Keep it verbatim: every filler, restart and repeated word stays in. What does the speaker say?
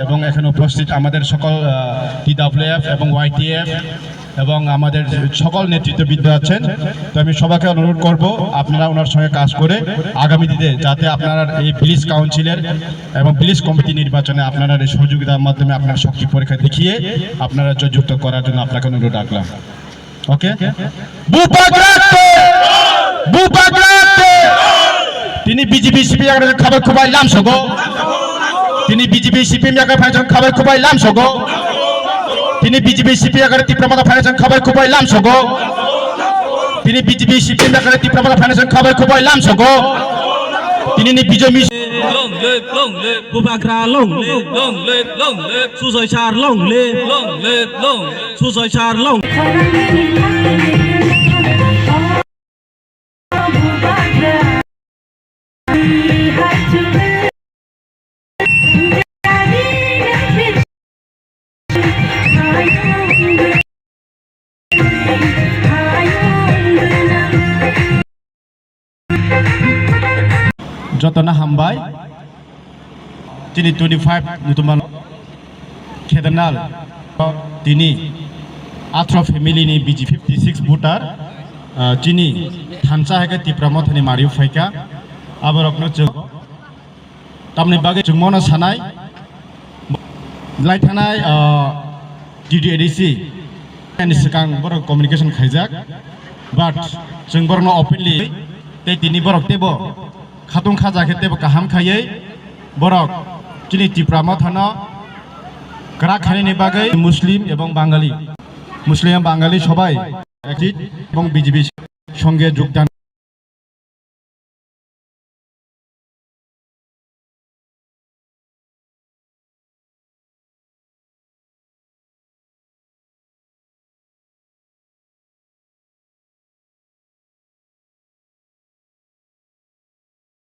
এবং এখানে উপস্থিত আমাদের সকল, আহ, টিডাব্লিউএফ এবং ওয়াইটিএফ এবং আমাদের সকল নেতৃত্ববৃন্দ আছেন। তো আমি সবাইকে অনুরোধ করব, আপনারা ওনার সঙ্গে কাজ করে আগামী দিনে যাতে আপনারা এই ভিলেজ কাউন্সিলের এবং ভিলেজ কমিটি নির্বাচনে আপনারা এই সহযোগিতার মাধ্যমে আপনার শক্তি পরীক্ষা দেখিয়ে আপনারা জয়যুক্ত করার জন্য আপনাকে অনুরোধ রাখলাম। Oke? Bubagra te! Bubagra te! Tini B J P C P M yakar khabai khubai lam sogo. Tini B J P C P M yakar phaijak khabai khubai lam sogo. Tini B J P C P M yakar Tipra Motha phaijak khabai khubai lam sogo. Tini B J P C P M yakar Tipra Motha phaijak khabai khubai lam sogo. Tini ni Bijoy Mis- Long live, long live, Bubagra long live, long live, long live, Sujoy sir long live, long live, long live, Sujoy sir long. Jotono hambai. Tini twenty five mutuman Khedarnath tini athro family ni B J P fifty six voter, ah, chini thansa hai khe Tipra Mothani mario phaikha. Aborokno chwng tamni bagwi chwng mono sanai. Lai thanai, ah, T D A D C ani swkang borok communication khaijak, but chwng borokno openly tei tini borok teibo khatung khaja khe teibo kaham khaiwi borok chini Tipra Mothano kwrak khainani bagwi Muslim ebong Bangali, Muslim Bangali sobai একত্রিত এবং B J P সঙ্গে যোগদান